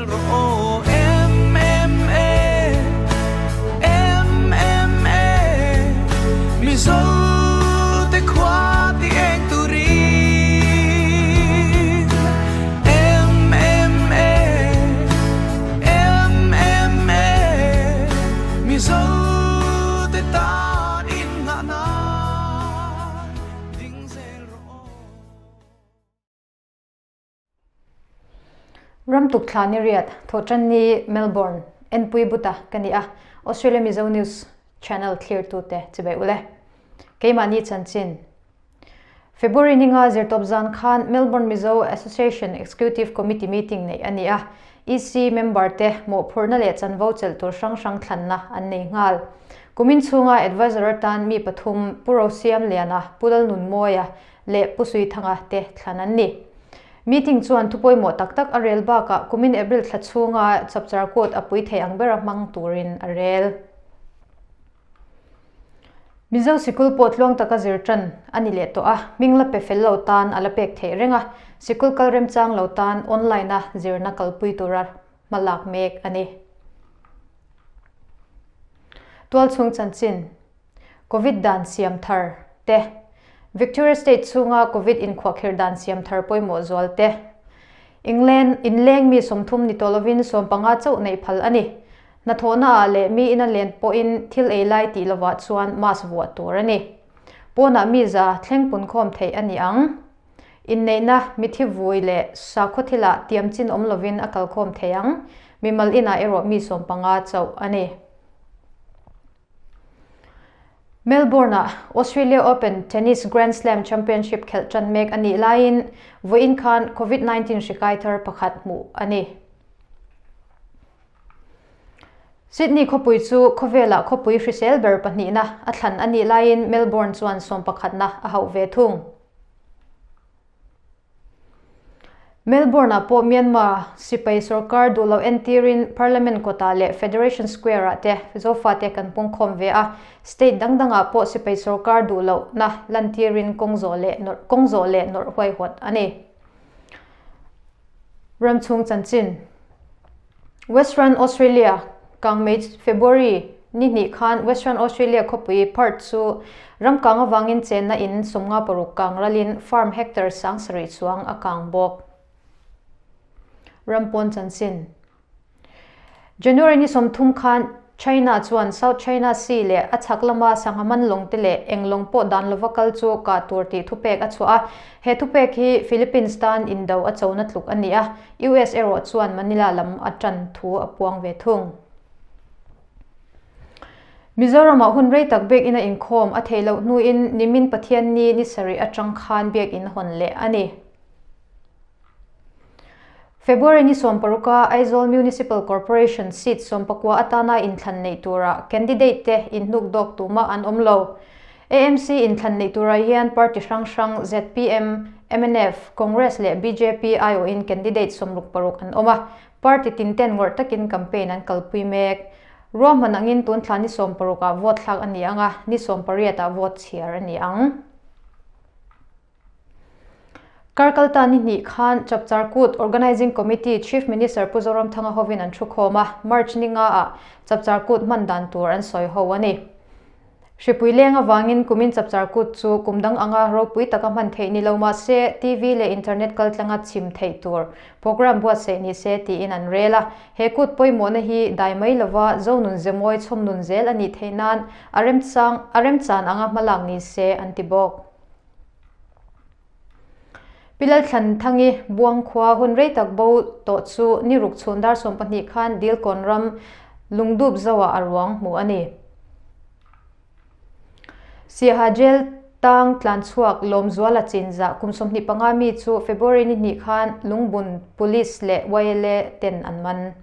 rawh aw MMA MMA Mizo te khua ti eng turin MMA MMA Mizo te tan in ngah nan ding zel rawh aw. Ramtuk thla ni riat Thawhṭanni Melbourne enpui buta ka ni a, Australia Mizo News Channel thlirtute chibai ule. Keimahni chanchin. February ninga zirtawp zan khan Melbourne Mizo Association Executive Committee meeting neih a ni a, EC member te mawhphurhna leh chanvo chelh tur hrang hrang thlanna an nei nghal. Kumin chhunga advisor atan mi pathum Pu Rosiamliana, Pu Lalnunmawia leh Pu Suithanga te thlan an ni. Meeting chuan thu pawimawh tak tak a rel bakah kumin April thla chhunga chapchar court a pui thei ang bera hmang turin a rel. Mizo sikul pawh tluang taka zir tan a ni leh tawh a, hming la pe fel lo tan a la pek theih reng a, sikul kal remchang lo tan online-a zirna kalpui tura hma lak mek a ni. Tualchhung chanchin. Covid dan siam thar te, Victoria State chhunga Covid inkhuahkhirh dan siam thar pawimawh zual te, England inleng mi 30 ni tawh lovin 15 chauh neih phal a ni. Hnathawhna ah leh mi ina len pawhin thil ei lai tih lovah chuan mask vuah tur a ni. Pawnah mi za thleng punkhawm theih a ni ang. Inneihna, mithi vui leh sakhaw thilah tiamchin awm lovin a kalkhawm thei ang. Mimal inah erawh mi 15 chauh a ni. Melbourne-ah Australia Open Tennis Grand Slam Championship khelh ṭan mek a nih laiin vawiin khan Covid 19 hri kai thar pakhat hmuh a ni. Sydney khawpui chu khawvelah khawpui hrisel ber pahnihna a thlan a nih laiin Melbourne chuan sawmpakhatna a hauh ve thung. Melbourne-ah pawh Myanmar sipai sorkar duh loh entirin Parliament kawtah leh Federation Square-ah te Zofate kan pungkhawm ve a, state dang dangah pawh sipai sorkar duh lohna lantirin kawng zawh leh kawng zawh leh nawrh huaihawt a ni. Ramchhung chanchin. Western Australia kangmei February ni hnih khan Western Australia khawpui Perth chu ram kang avangin chenna in 56 kang ralin farm hectare 7,000 chuang a kang bawk. Rampawn chanchin. January ni 30 khan China chuan South China Sea leh a chhak lama sangha man lawng te leh eng lawng pawh dan lova kal chu kah tur tih thupek a chhuah a. He thupek hi Philippines tan indo a chona tluk a ni a, US erawh chuan Manila lam a tan thu a puang ve thung. Mizoramah hun rei tak biakinn a inkhawm a theih loh hnuin nimin Pathianni ni sarih atang khan biakinn hawn leh a ni. February ni 16 a Aizawl Municipal Corporation seat 19 atana inthlan neih turah candidate te inhnuk dawk tumah an awm lo. AMC inthlan neih turah hian party hrang hrang zpm, mnf, Congress leh bjp aiawhin candidate 66 an awm a, party tin ten ngawrh takin campaign an kalpui mek. Ruahman angin tun thla ni 16 ah vote thlak a ni ang a, ni 18 ah vote chhiar a ni ang. Karkalta ni hnih khan Chapchar Kut Organising Committee Chief Minister Pu Zoramthanga hovin an thukhawm a, March ni nga ah Chapchar Kut hman dan tur an sawi ho a ni. Hripui leng avangin kumin Chapchar Kut chu kum dang anga ropui taka hman theih ni lo mah se TV leh internet kaltlanga chhim theih tur program buatsaih ni se tiin an rel a. He kut pawimawhna hi dai mai lova Zonun Zemawi chhawmnun zel a nih theih nan a remchang a remchan anga hmalak ni se an ti bawk. Pi Lalthlan-Thangi Buang khua hun rei tak bo tawh chu ni ruk chhun dar 12 khan Dilkawn ram Lungdup zoah a ruang hmuh a ni. Siaha Jail tang tlan chhuak Lawmzuala Chinzah kum 25 mi chu February ni hnih khan Lungbun Police leh YLA ten an man.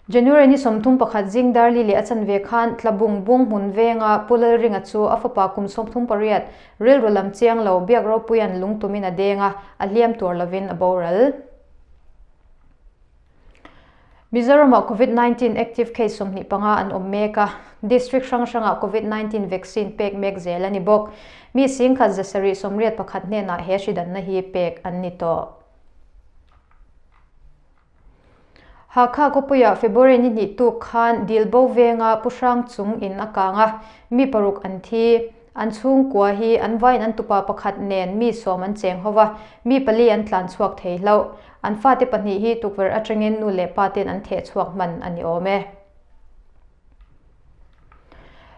January ni 31 zing Darli leh a chanve khan Tlabung bung hmun venga Pu Lalringa chu a fapa kum 38 rilru lam chiang lo biak ropuian lungtumin a deng a, a hliam tur lovin a boral. Mizoramah Covid-19 active case 25 an awm mek a, district hrang hrangah Covid-19 vaccine pek mek zel a ni bawk. Mi 1,781 hnenah he hri danna hi pek an ni tawh. Hakha khawpuiah February ni hnih tuk khan Dilbo venga Pu Hrang chung in a kang a, mi paruk an thi. An chhungkua hi an vaiin an tupa pakhat nen mi sawm an cheng ho va, mi pali an tlan chhuak thei hlauh. An fate pahnih hi tukverh atangin nu leh pa ten an theh chhuak hman a ni awm e.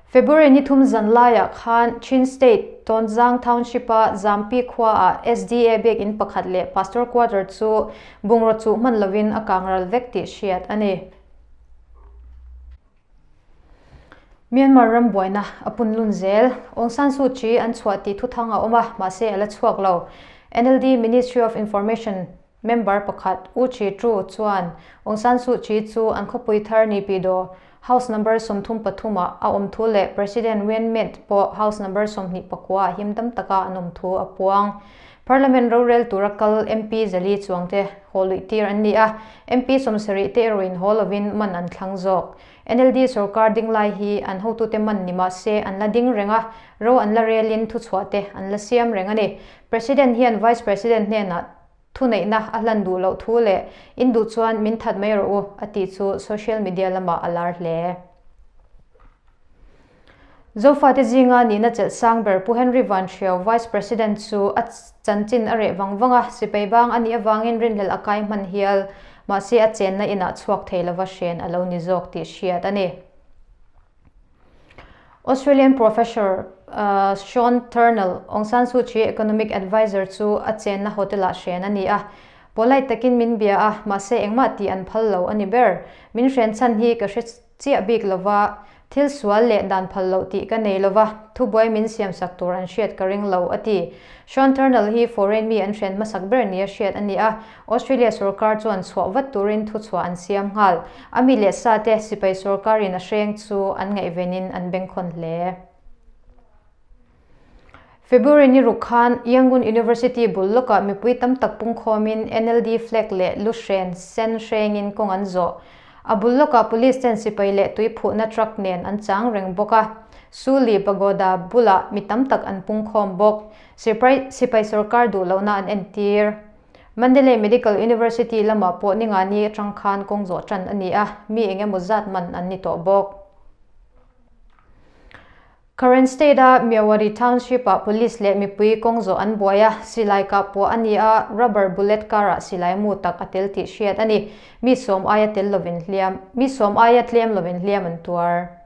February ni thum zan laiah khan Chin State, Tonzang Township-a Zampi khuaah SDA biakinn pakhat leh Pastor Quarter chu bungraw chuh hman lovin a kang ral vek tih hriat a ni. Myanmar ram buaina a punlun zel. Aung San Suu Kyi an chhuah tih thuthang a awm a, mahse a la chhuak lo. NLD Ministry of Information Member pakhat U Chi Chu chuan Aung San Suu Kyi chu an khawpui thar Naypyidaw House Number 33 ah a awm thu leh President Win Myint pawh House Number 24 ah him dam taka an awm thu a puang. Parliament rorel tura kal MP Zali Chuangte haw luih tir an ni a, MP 70 te erawhin haw lovin man an thlang zawk. NLD sorkar ding lai hi an hotute man ni mah se an la ding reng a, ro an la relin thuchhuah te an la siam reng a ni. President hian Vice President hnenah Thuneihna a hlan duh loh thu leh in duh chuan min that mai rawh u a tih chu social media lamah a lar hle. Zofate zinga nihna chelh sang ber Pu Henry Van Hriau, Vice President chu a chanchin a reh vang vang a, sipai bang a nih avangin rinhlelh a kai hman hial, mahse a chenna inah chhuak thei lova hren a lo ni zawk tih hriat a ni. Australian Professor Sean Turnell, Aung San Suu Kyi economic adviser chu a chenna hotel-ah hren a ni a. Polite takin min bia a, mahse engmah tih an phal lo a ni ber. Min hren chhan hi ka hre chiah bik lova, thil sual leh dan phal loh tih ka nei lova, thubuai min siamsak tur an hriat ka ring lo, a ti. Sean Turnell hi foreign mi an hren hmasak ber nia hriat a ni a, Australia sorkar chuan chhuah vat turin thuchhuah an siam nghal. A mi leh sa te sipai sorkarin a hreng chu an ngaihvenin an bengkhawn hle. February ni ruk khan Yangon University bul lawkah mipui tam tak pungkhawmin NLD flag leh lu hren sen hrengin kawng an zawh. A bul lawkah police ten sipai leh tui phuhna truck nen an chang reng bawk a. Suli Pagoda bulah mi tam tak an pungkhawm bawk. Sipai sorkar duh lohna an entir. Mandalay Medical University lamah pawh ningani atang khan kawng zawh tan a ni a, mi eng emaw zat man an ni tawh bawk. Karen State-a Myawaddy Township-ah police leh mipui kawng zawh an buai a, silai kah pawh a ni a, rubber bullet karah silai mu tak a tel tih hriat a ni. Mi sawm aia tel lovin hliam, mi sawm aia tlem lovin hliam an tuar.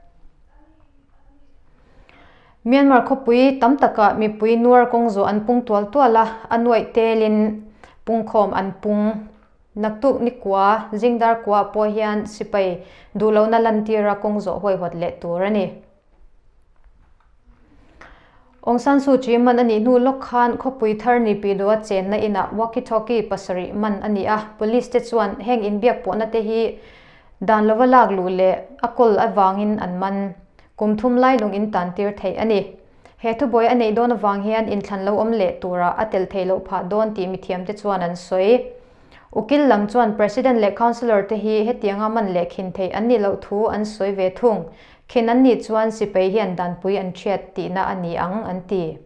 Myanmar khawpui tam takah mipui nuar kawng zawh an pung tual tual a, a nuaih telin pungkhawm an pung. Naktuk nikua, zingdar kuah pawh hian sipai duhlohna lantira kawng zawh huaihawt leh tur a ni. Aung San Suu Kyi man a nih hnu lawk khan khawpui thar Naypyidaw a chenna inah walkie-talkie pasarih man a ni a, police te chuan heng inbiak pawhna te hi dan lova lak luh leh a kawl avangin an man. Kum thum lai lung in tan tir theih a ni. He thubuai a neih dawn avang hian inthlan lo awm leh turah a tel theih loh phah dawn tih mithiamte chuan an sawi. Ukil lam chuan President leh Councillor te hi hetianga man leh khin theih an nih loh thu an sawi ve thung. Khin an nih chuan sipai hian danpui an thiat tihna a ni ang an ti.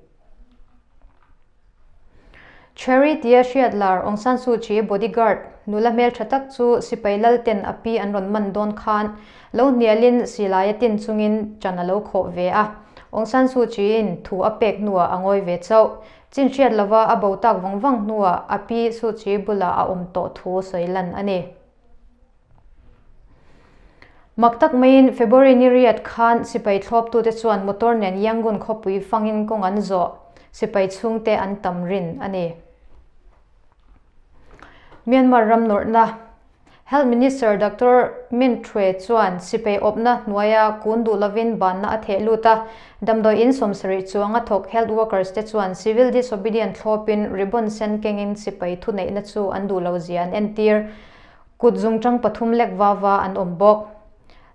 Cherry tia hriat lar Aung San Suu Kyi bodyguard nula hmeltha tak chu sipai lal ten a pi an rawn man dawn khan lo hnialin silai a tin chungin ṭan a lo khawh ve a. Aung San Suu Kyi-in thu a pek hnuah a ngawi ve chauh. Chin hriat lova a bo tak vang vang hnuah a pi Suu Kyi bulah a awm tawh thu sawi lan a ni. Mak tak maiin February ni riat khan sipai thlawptute chuan motor nen Yangon khawpui fangin kawng an zawh, sipai chhungte an tam rin a ni. Myanmar ram nawrhna Health Minister Doctor Min Htwe chuan sipai awpna hnuaia kun duh lovin banna a theh lut a, damdawi in 70 chuanga thawk health workers te chuan civil disobedient thlawpin ribbon sen kengin sipai thuneihna chu an duh lo zia an entir. Kut zungṭang pathum lek va va an awm bawk.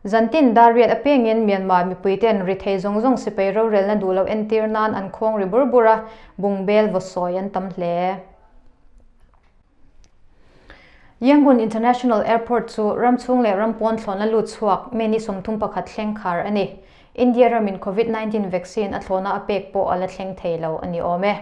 Zantin dar riat apiangin Myanmar mipuite'n ri thei zawng zawng sipai rorelna duh loh entir nan an khawng ri bur bur a, bungbel vaw sawi an tam hle. Yangon International Airport chu ram chhung leh ram pawn thlawhna lut chhuak May ni 31 thleng khar a ni. India ramin Covid 19 vaccine a thlawhna a pek pawh a la thleng thei lo a ni awm e.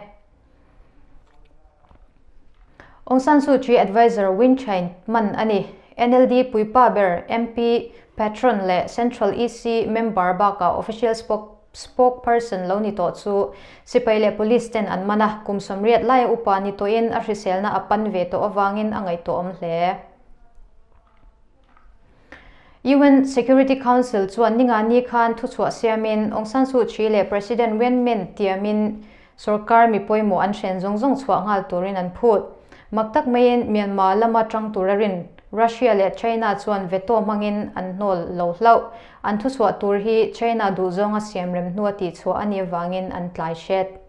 Aung San Suu Kyi adviser Win Chain man a ni. NLD puipa ber MP Patron leh Central EC member bakah official spokesperson lo ni tawh chu sipai leh police ten an man a, kum 80 laia upa ni tawhin a hriselna a pan ve tawh avangin a ngaihtuahawm hle. UN Security Council chuan ningani khan thuchhuah siamin Aung San Suu Kyi leh President Win Myint tiamin sorkar mi pawimawh an hren zawng zawng chhuah nghal turin an phut. Mak tak maiin Myanmar lama tang tura rin Russia leh China chuan veto hmangin an hnawl lo hlauh. An thuchhuah tur hi China duhzawnga siamrem hnua tihchhuah a nih avangin an tlai hret.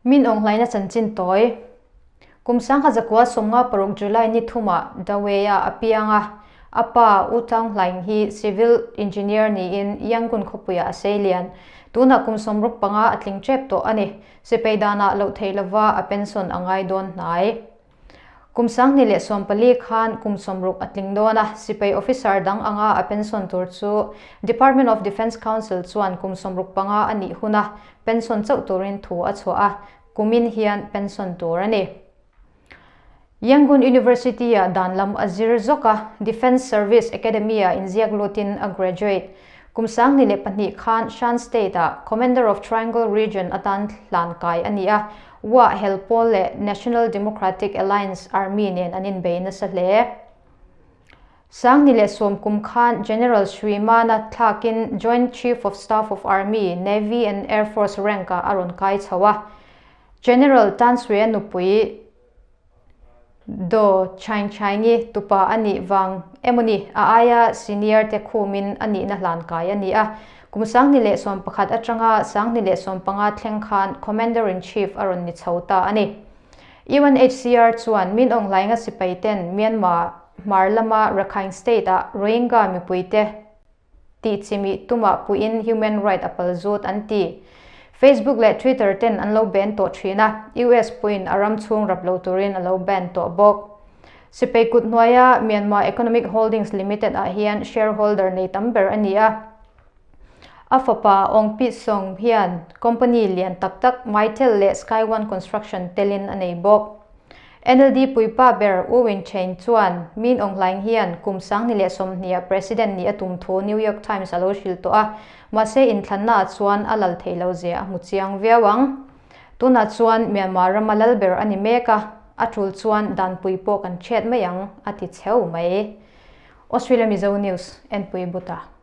Min awng hlaina chanchin tawi. Kum 1956 July ni thumah Dawei-ah a piang a, a pa U Taung Hlaing hi civil engineer niin Yangon khawpuiah a sei lian. Tunah kum 65 a tling tep tawh a ni. Sipai danah loh theih lova a pension a ngai dawn hnai. Kum 2014 khan kum 60 a tling dawn a, sipai officer dang anga a pension tur chu Department of Defence Council chuan kum 65 a nih huna pension chauh turin thu a chhuah a, kumin hian pension tur a ni. Yangon University-ah dan lam a zir zawk a, Defence Service Academy-ah inziak lutin a graduate. Kum 2002 khan Shan State-ah Commander of Triangle Region atan hlan kai a ni a, Wa hel pawl leh National Democratic Alliance Army nen an inbei nasa hle. 2010 kum khan General Sri Mana thlakin Joint Chief of Staff of Army, Navy and Air Force rank-ah a rawn kai chho a. General Tan Sui-a nupui Daw Chaing Chaingi tupa a nih vang emaw ni, a aia senior te khumin a nihna hlan kai a ni a. Kum 2011 atanga 2015 thleng khan Commander-in-Chief a rawn ni chho ta a ni. UNHCR chuan Min Aung Hlaing-a sipai ten Myanmar hmar lama Rakhine State-ah Rohingya mipuite tih chimih tumah puiin human right a pal zut an ti. Facebook leh Twitter ten an lo ban tawh thin a, US puiin a ram chhung rap lo turin a lo ban tawh bawk. Sipai kut hnuaia Myanmar Economic Holdings Limited ah hian shareholder nei tam ber a ni a. A fapa Aung Pyi Song hian company lian tak tak Mytel leh Sky One Construction telin a nei bawk. NLD puipa ber U Win Htein chuan Min Aung Hlaing hian kum 2020 ah President nih a tum thu New York Times a lo hrilh tawh a, mahse inthlanna ah chuan a lal theih lo zia a hmu chiang viau ang. Tunah chuan Myanmar rama lal ber a ni mek a, a tul chuan danpui pawh kan chhet mai ang, a ti cheu mai. Australia Mizo News, Enpui Buta.